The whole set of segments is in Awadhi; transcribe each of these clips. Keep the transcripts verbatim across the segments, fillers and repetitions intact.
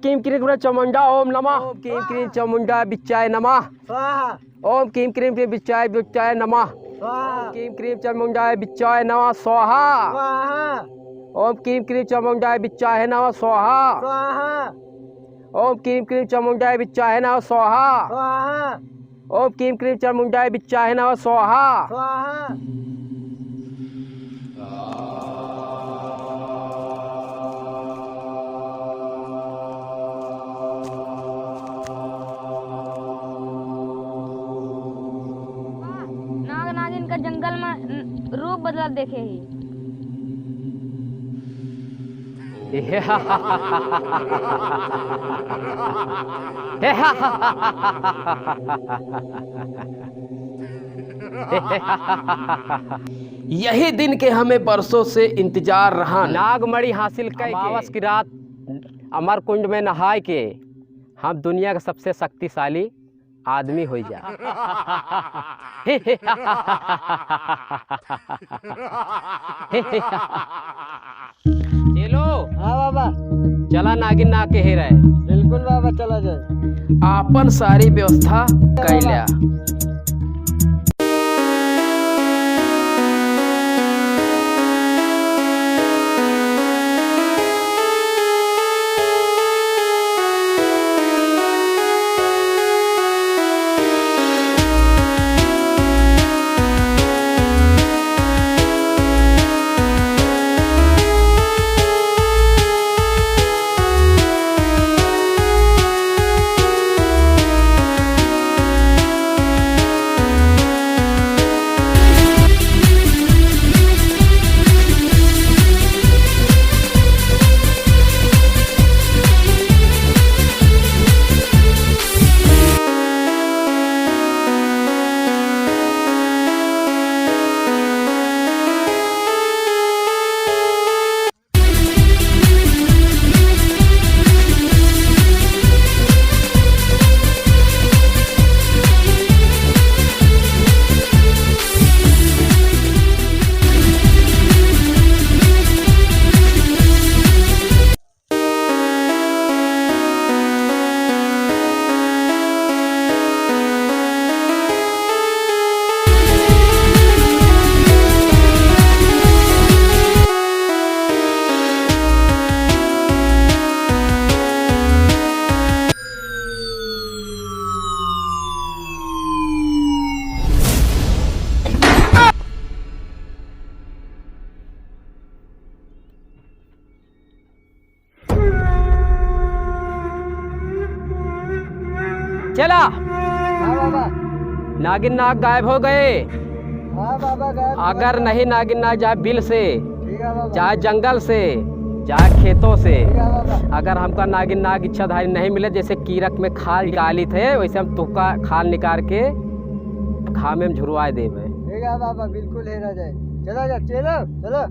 क्रीम क्रीम चामुंडा ओम नमः। ओम क्रीम क्रीम चामुंडा बिच्चाय नमः। स्वाहा। ओम क्रीम क्रीम क्रीम बिच्चाय बिच्चाय नमः। स्वाहा। क्रीम क्रीम चामुंडा बिच्चाय नमः स्वाहा। स्वाहा। ओम क्रीम क्रीम चामुंडा बिच्चाय नमः स्वाहा। स्वाहा। ओम क्रीम क्रीम चामुंडा बिच्चाय नमः स्वाहा। स्वाहा। ओम क्रीम क्रीम चामुंडाय बिच्चाहे नमः स्वाहा। स्वाहा। नाग नागिन का जंगल में रूप बदलत देखे ही। यही दिन के हमें बरसों से इंतजार रहा। नागमणि हासिल कइके अमावस की रात अमरकुंड में नहाय के हम दुनिया के सबसे शक्तिशाली आदमी होई जा। चलो। हाँ बाबा। चला नागिन नाग के हेरे। बिल्कुल बाबा, चला जाए। आपन सारी व्यवस्था कर लिया। चला। हाँ बाबा। नागिन नाग गायब हो गए। हाँ बाबा, गायब हो अगर गए। नहीं नागिन नाग, चाहे बिल से, ठीक है बाबा। चाहे जंगल से, चाहे खेतों से, ठीक है बाबा। अगर हमका नागिन नाग इच्छाधारी नहीं मिले, जैसे कीरक में खाल निकाली थे, वैसे हम तुका खाल निकाल के घामे में झुरवाए देबे। ठीक है बाबा, बिल्कुल हेरा जाए। चला जा, चलो, चलो।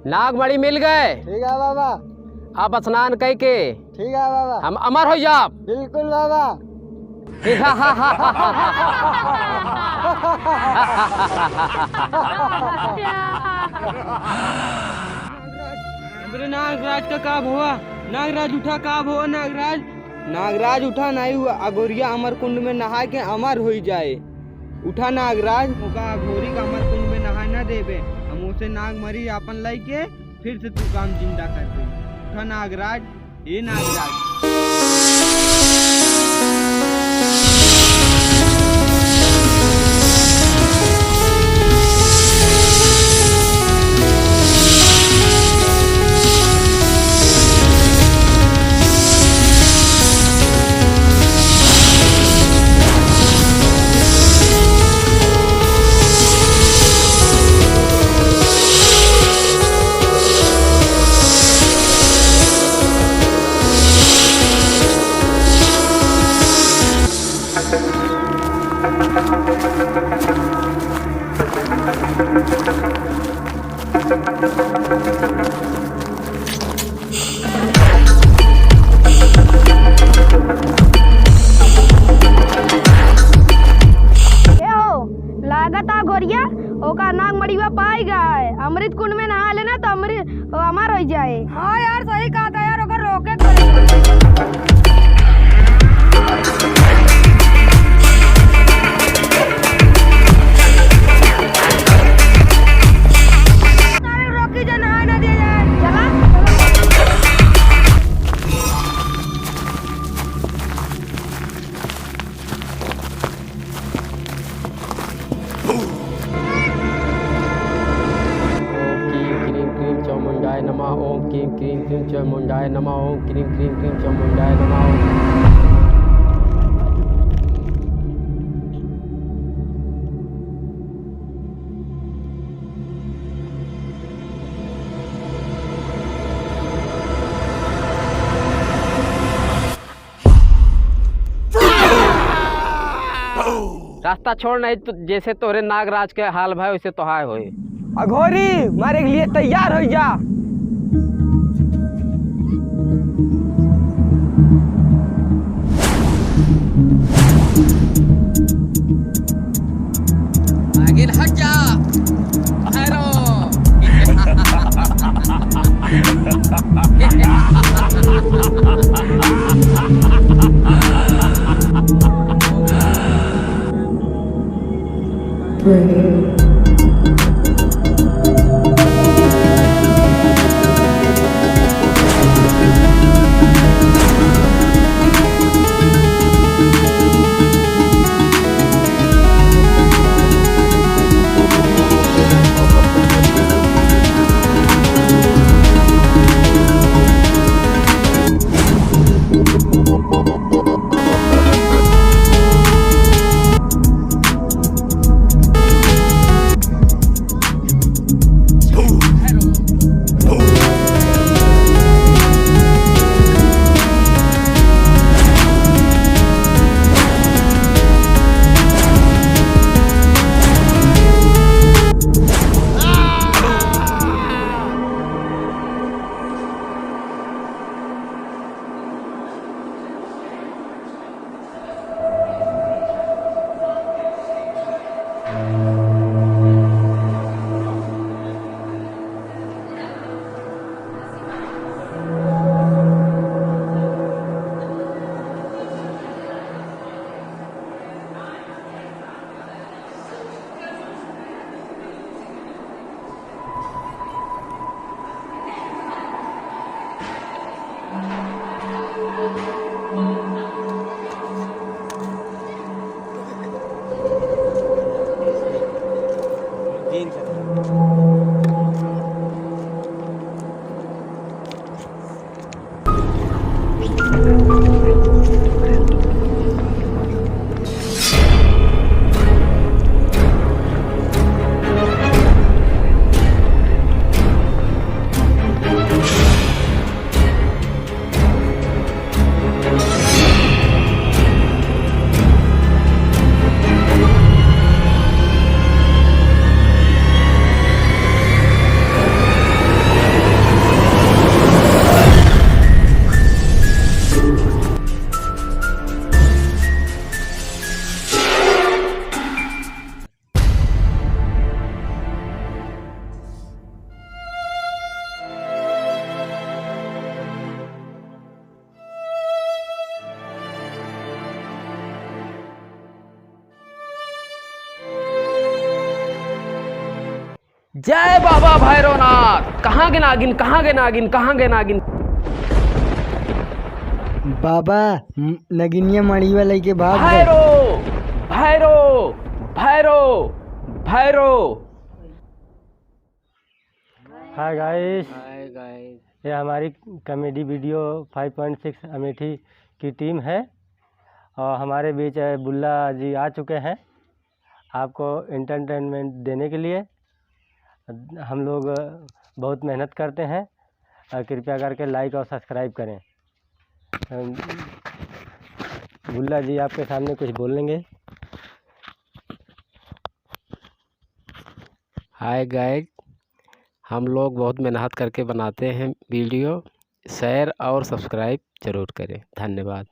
नागमणि मिल गए। ठीक है बाबा। अब स्नान कइ के ठीक है बाबा। हम अमर हो जाब। बिल्कुल बाबा। अरे नागराज का का भवा? नागराज उठा, का भवा नागराज? नागराज उठा, नहीं हुआ अगोरिया अमर कुंड में नहाय के अमर होई जाए। उठा नागराज। ओका अघोरी का अमर कुंड में नहाय ना देबे, हम उसे नागमणि आपन लइके फिर से तू काम जिंदा कर दे। उठा नागराज, ए नागराज। मड़िवा पाई गए, अमृत कुंड में नहा लेना तो अमृत अमर हो जाए। हाँ यार, सही कहा था यार, ओकर रोके के पड़े। सारे रोकी जा, नहाए ना दिया जाए। चला। ओम क्रीं क्रीं क्रीं चामुंडाय नमः। ओम क्रीं क्रीं क्रीं चामुंडाय नमः। ओम क्रीं क्रीं क्रीं चामुंडाय नमः। ओम रास्ता छोड़, नहीं तो जैसे तोरे नागराज के हाल भय, वैसे तोहार होई। अघोरी, मारे के लिए तैयार हो जा। आगे हट जा, भैरव। जय बाबा भैरवनाथ। कहाँ गे नागिन, कहाँ गे नागिन, कहाँ गे नागिन? बाबा, म-, नगिनिया मड़ीवा लइके भाग गए। भैरो, भैरो, भैरो, भैरो। Hi guys। Hi guys। ये हमारी comedy video five point six अमेठी की team है और हमारे बीच, अ, बुल्ला जी आ चुके हैं आपको entertainment देने के लिए। हम लोग, अ, बहुत मेहनत करते हैं और कृपया करके like और subscribe करें। अ, बुल्ला जी आपके सामने कुछ बोलेंगे। Hi guys, हम लोग बहुत मेहनत करके बनाते हैं video, share और subscribe जरूर करें। धन्यवाद।